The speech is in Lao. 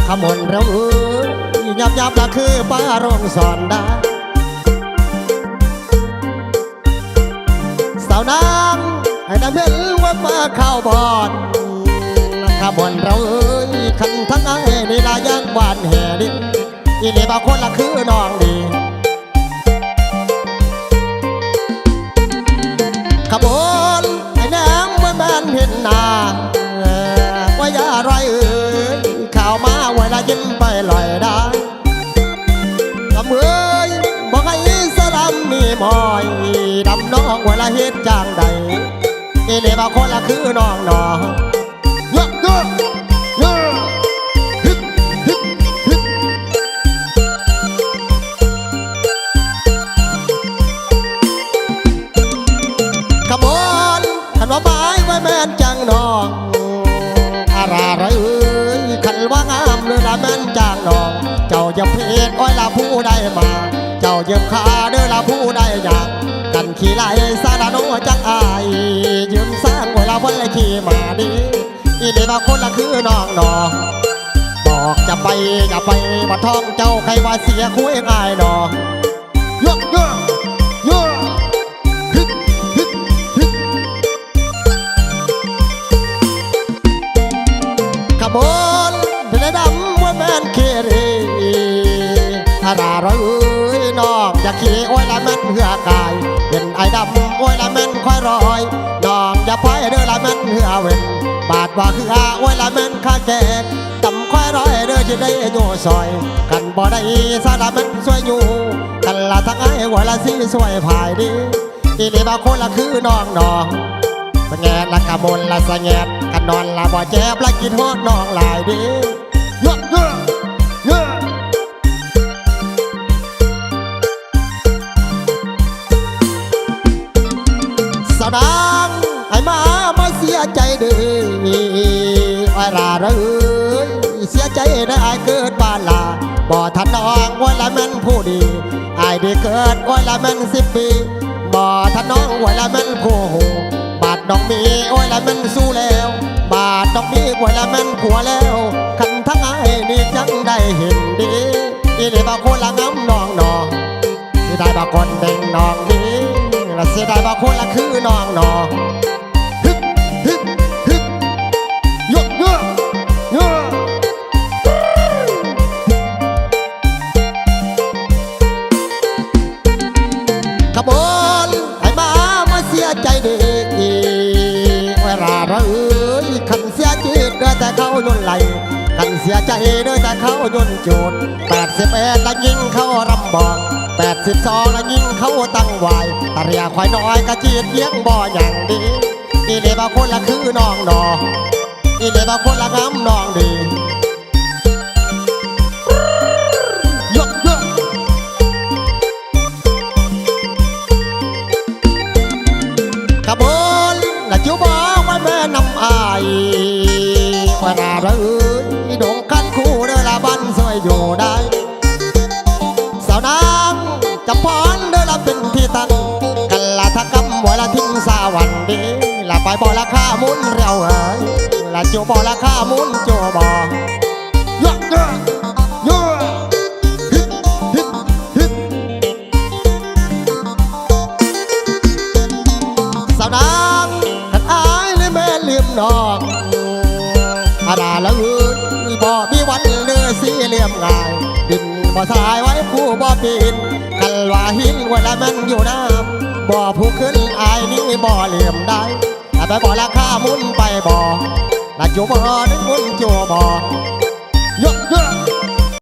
ຂະມວນເຮົາເອີຍ ຍາມໆລະຄືປາລົງສອນດາ ສາວນາງ ໃຫ້ນຳເຫັນວ່າປາຂາວບອນ ຂະມວນເຮົາເອີຍ ຄັນທັງອ້າຍນີ້ລະຍັງຫວານແຫ່ດິນ ອີ່ຫຼີບາງຄົນລະຄືນ້ອງດີ ຂະບວນ ໃຫ້ແນມບໍ່ແມ່ນເຫັນໜ້າ ວ່າຢ່າຮ້ອຍເອີຍ ຂ່າວມາວ່າລະຍິນໄປລອຍດາ ລຳເອີຍ ບໍ່ໃຫ້ສະລຳມີໝອຍ ດຳນ້ອງວ່າລະເຮັດຈັ່ງໃດ ອີ່ຫຼີບາງຄົນລະຄືນ້ອງໜໍ ເຍາະ ເຍາະ ເຍາະ ຮິບ ຣິບ ຣິບ ຂະບວນ ຄັນວ່າບາຍວ່າແມ່ນຈັ່ງນ້ອງ ອາລາເອີຍ ຄັນວ່າງາມເດີລະແມ່ນຈັ່ງນ້ອງ ເຈົ້າຢ່າເພດ ໂອ້ຍລະຜູ້ໃດມາ ເຈົ້າຢ່າຄາເດີລະຜູ້ໃດຢາກ ຄັນຂີ້ໄລ່ສາລະໂນຈັກອາຍ ຢືມສ້າງ ໂອ້ຍລະບໍ່ໄດ້ຂີ່ມ້າດີ ອີ່ຫຼີບາງຄົນລະຄືນ້ອງໜໍ ບອກຈະໄປ ຢ່າໄປ ບໍ່ທ້ອງເຈົ້າ ໃຄວ່າເສຍຄຸຍອາຍໜໍ ເຍາະ ເຍາະ ເຍາະ ຮິບ ຣິບ ຣິບ ຂະບວນ ເປັນໄດ້ດຳບໍ່ແມ່ນເຄເຣ ອາລາເອີຍ ນ້ອງຢ່າຂີ່ ໂອ້ຍລະແມ່ນເຮືອກາຍ ເປັນອ້າຍດຳ ໂອ້ຍລະແມ່ນຄວາຍລອຍ ນ້ອງຢ່າພາຍເດີລະແມ່ນເຮືອເວັນ ບາດວ່າເຮືອ ໂອ້ຍລະແມ່ນຄາແກ ດຳຄວາຍລອຍເດີ ຈະໄດ້ຢູ່ຊ່ອຍ ຄັນບໍ່ໄດ້ສາລະແມ່ນຊ່ວຍຢູ່ ຄັນລະທັງອ້າຍ ໂອ້ຍລະຊິຊ່ວຍພາຍດີ ອີ່ຫຼີບາງຄົນລະຄືນ້ອງໜໍ ສະແງດລະກະມົນລະສະແງດ ຄັນນອນລະບໍ່ແຈບ ລະຄິດຮອດນ້ອງຫຼາຍເດ້ ເຍາະ ເຍາະ ເຍາະ ສາວນາງ ໃຫ້ມາ ມາເສຍໃຈເດີ ອາລາເອີຍ ເສຍໃຈເດີ ອ້າຍເກີດບ້ານລາ ບໍ່ທັນນ້ອງ ໂອ້ຍລະແມ່ນຜູ້ດີ ອ້າຍໄດ້ເກີດ ໂອ້ຍລະແມ່ນສິບປີ ບໍ່ທັນນ້ອງ ໂອ້ຍລະແມ່ນຜູ້ຮູ້ ບາດນ້ອງມີ ໂອ້ຍລະແມ່ນຊູ້ແລ້ວ ບາດນ້ອງມີ ໂອ້ຍລະແມ່ນຜົວແລ້ວ ຄັນທັງອ້າຍນີ້ຈັ່ງໄດ້ເຫັນດີ ອີ່ຫຼີບາງຄົນລະງາມນ້ອງໜໍ ເສຍດາຍບາງຄົນເປັນນ້ອງດີ ລະເສຍດາຍບາງຄົນລະຄືນ້ອງໜໍ ຮຶບ ຮຶບ ຮຶບ ໂຍກ ໂຍກ ໂຍກ ຂະບວນ ໃຫ້ມາ ມາເສຍໃຈເດີ ເວລາເອີຍ ຄັນເສຍຈິດເດີແຕ່ເຂົາຍົນໄຫຼ ຄັນເສຍໃຈເດີແຕ່ເຂົາຍົນໂຈດ ແປດສິບເອັດລະຍິງເຂົາລຳບອງ ແປດສິບສອງລະຍິງເຂົາຕັ້ງຫວາຍ ຕາເຣຍຄວາຍນ້ອຍກະຈີດຍັງບໍ່ຍັງດີ ອີ່ເລບາຄົນລະຄືນ້ອງໜໍ ອີ່ເລບາຄົນລະງາມນ້ອງດີ ຍົກ ຍົກ ຂະບວນລະຈິວບອກວ່າແມ່ນຳອ້າຍ ວ່າໜ້າເອີຍ ດົງຄັນຄູເດີລະບ້ານຊ່ວຍຢູ່ໄດ້ ສາວນາງຈຳພອນເດີລະເປັນທີ່ຕັ້ງ ກັນລະທະກຳບໍ່ລະທິງສາວັນດີ ລະໄປບໍ່ລະຄາມຸນເຣວເອີຍ ລະຈູບໍ່ລະຄາມຸນຈູບໍ່ ຍະ ຍະ ຍະ ສາວນາງ ຄັນອ້າຍນີ້ແມ່ນລືມນ້ອງ ອາດາລະເອີຍ ບໍ່ມີວັນເລີຍຊິເຫຼືອມງ່າຍ ດິນບໍ່ສາຍໄວ້ພູບໍ່ປີນ ຄັນວ່າຫີນໄວ້ລະແມ່ນຢູ່ນ້ຳ ບໍ່ຜູ້ຂຶ້ນອ້າຍນີ້ບໍ່ເຫຼືອມໄດ້ ອາໄປບໍ່ລະຄາມຸນໄປບໍ່ ລະຈູບໍ່ດຶງມຸນຈູບໍ່ ຍະ ຍະ